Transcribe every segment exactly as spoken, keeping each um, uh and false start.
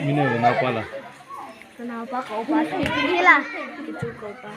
Mine le nau pa la. Ka nau pa ka upa sa hi la. Kitu ka upa.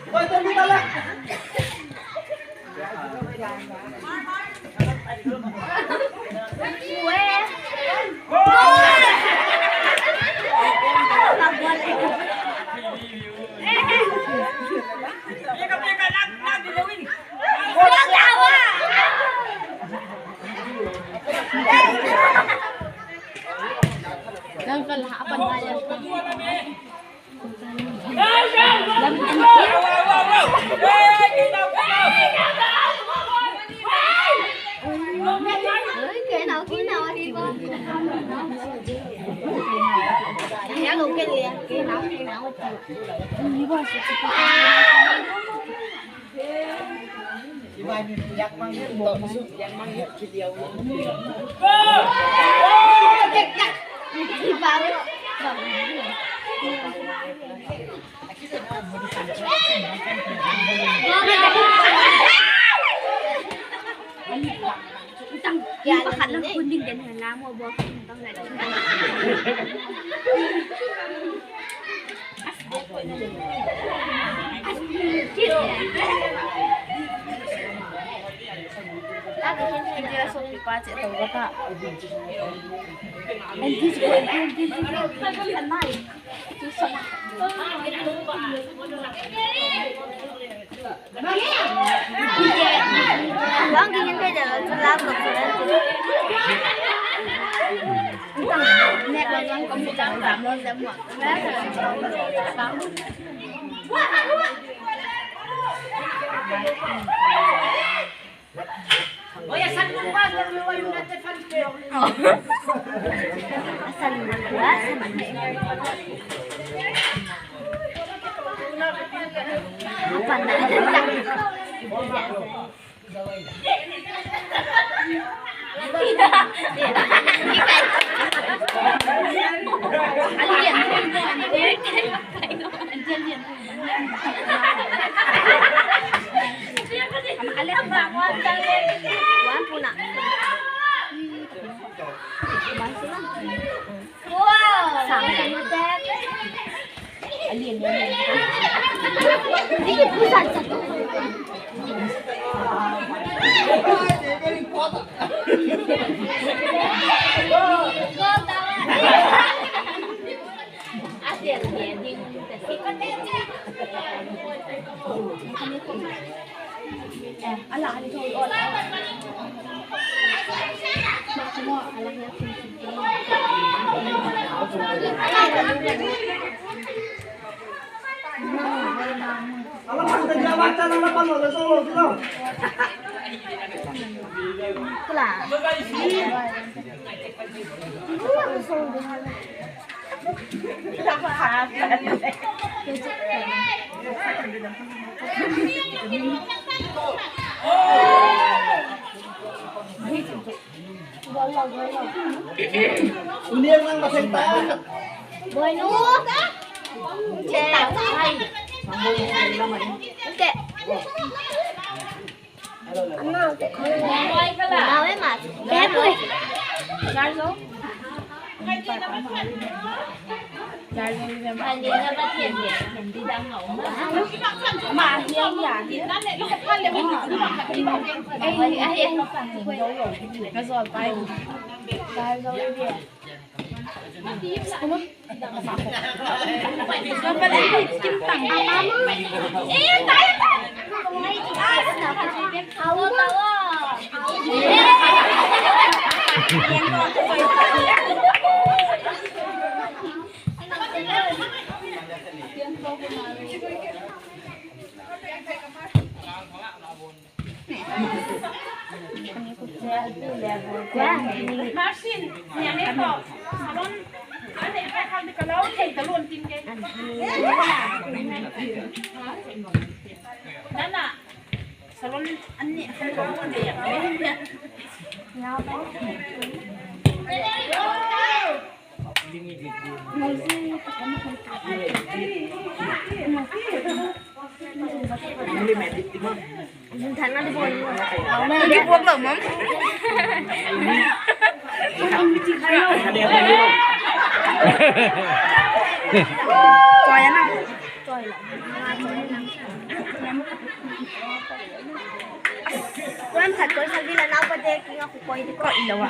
Ram khat koi sa di la nau pa de ki nga khu koi di ko i lo a.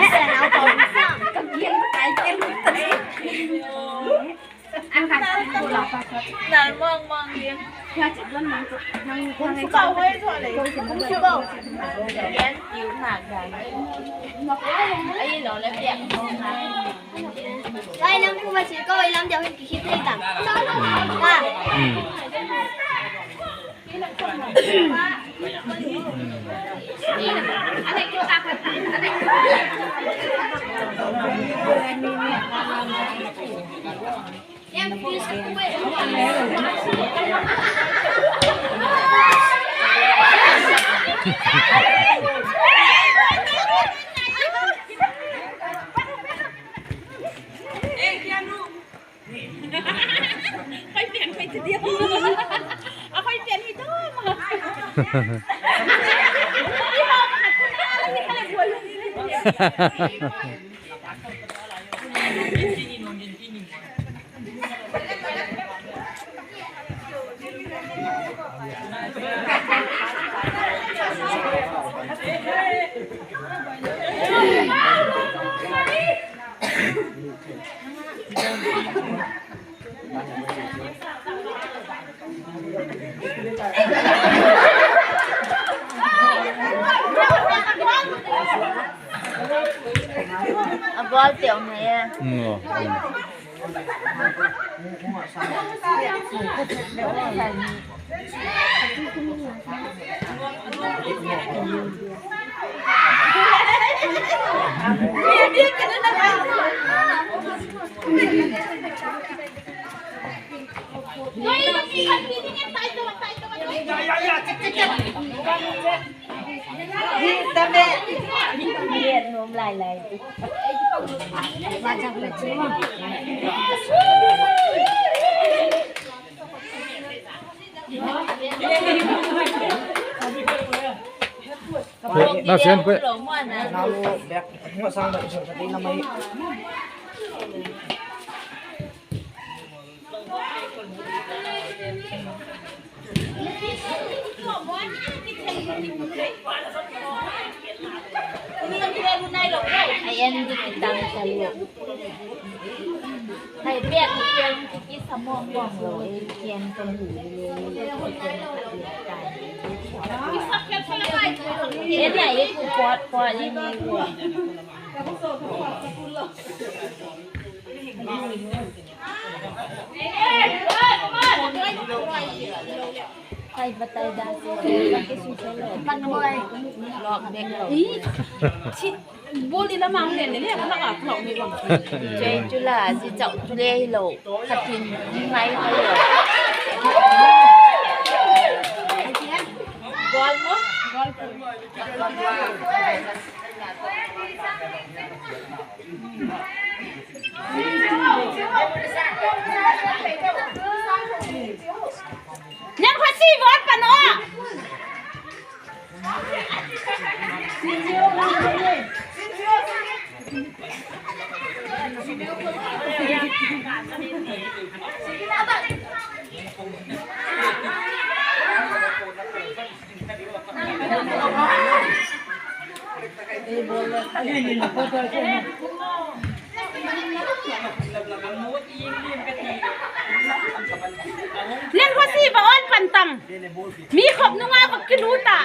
Eh, la nau pa sa. Ka kiang kai kiang. An khat. Dal mong mong liang. Kya chit don nang. Nang kong su kau hoi so le. Kong su kau. Yan tiu na gan. Ai lo le piak. Ai nang khu ma chit kau i lam dia hin ki hit thei tam. Ha. A ball teu mai e. Mm, aw. Ball i lam a hung len le le, ka lak a lawk ni bang. Chei chu la, zi chau chu le hilo. Khatin ni mai mai lo. Ball mo? Ball. Nang khasi ball pan o. Nang khasi va on pan tang. Mi khop nung a va kilut a.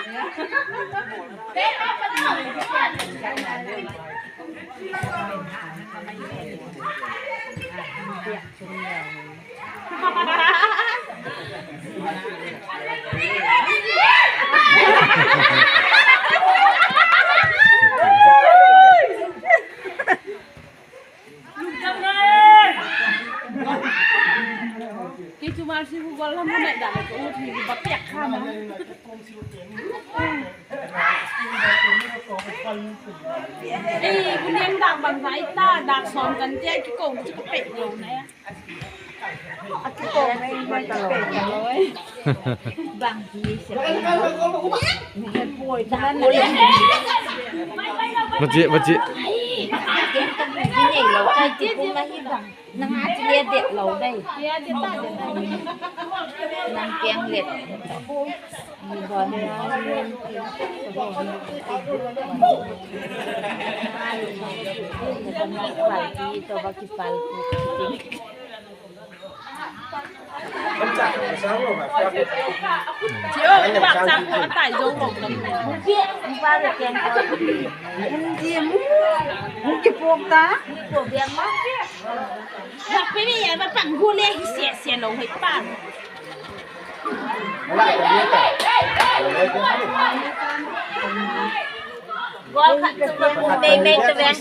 Kei chu mal si hu gol lam hu nai da le ko u thi ba pek kha na. Ei, bu niang dak bang zai ta, dak sawm kan tia ki ko chu ka pek lo na. A ki ko mai mai ka pek lo. Bang ki se. Machi, machi. Ai, ken ka bu ki nei lo, ai ki bu ma hi bang. Nang a chi le det lo dai. Nang keng let. Ni bon na. Pal ki to ba ki pal ki. Chi o, bak chak ko a tai zo ko. Hung ti mu. Hung ki pok ta. Ko biang ma. Bak pe mi ya ba pang gu le hi sia sia lo hoi pa. Gol khat chu ba gu mei mei ta veng.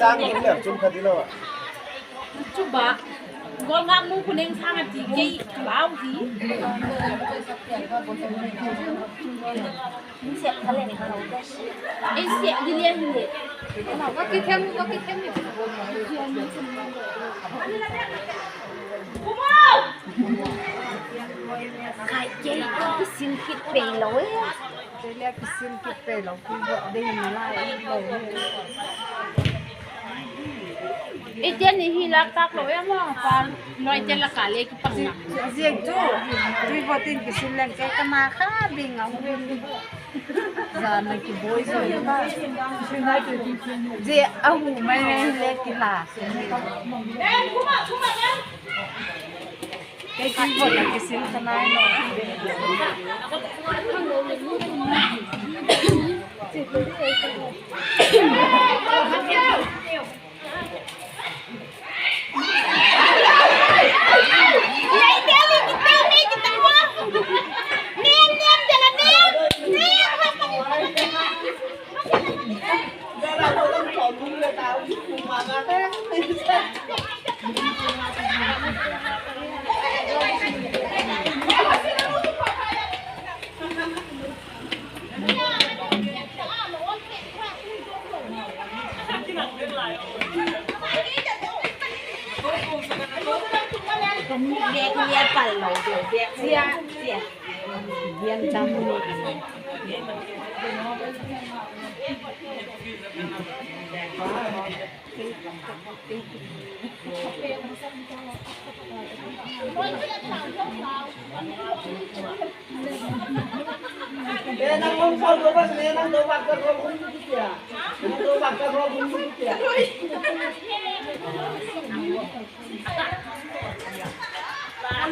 Chu ba. Gol ngam mu ku neng sang a ti kei lau hi. Min sep kha le ni kha lo. Ei sep di le hi le. Ka ki them, ka ki them. Kai kei ka kisil kit pei lo e. Kei le kisil kit pei lo, ki bot ding na lai lo. Ei, tia ni hi lak tak lo em aw, pa. Noi tia la ka le ki pang na. Ziak chu, tui bot in kisil leng kei ka ma kha ding a. Zan na ki boi zo. Zia a hu mai mai le ki la. Kei keyboard la kisil ka nai lo.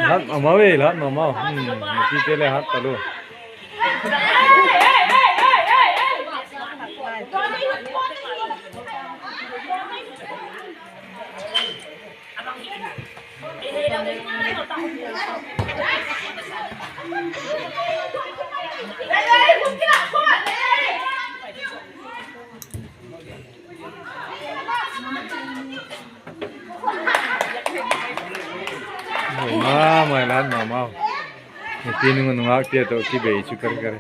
Hat ma mau e, hat ma mau. Hmm, mipite le hat talu. Mai ma mai, la hat ma mau. Mipi nung nungak tia tawh kibei chu kar kar.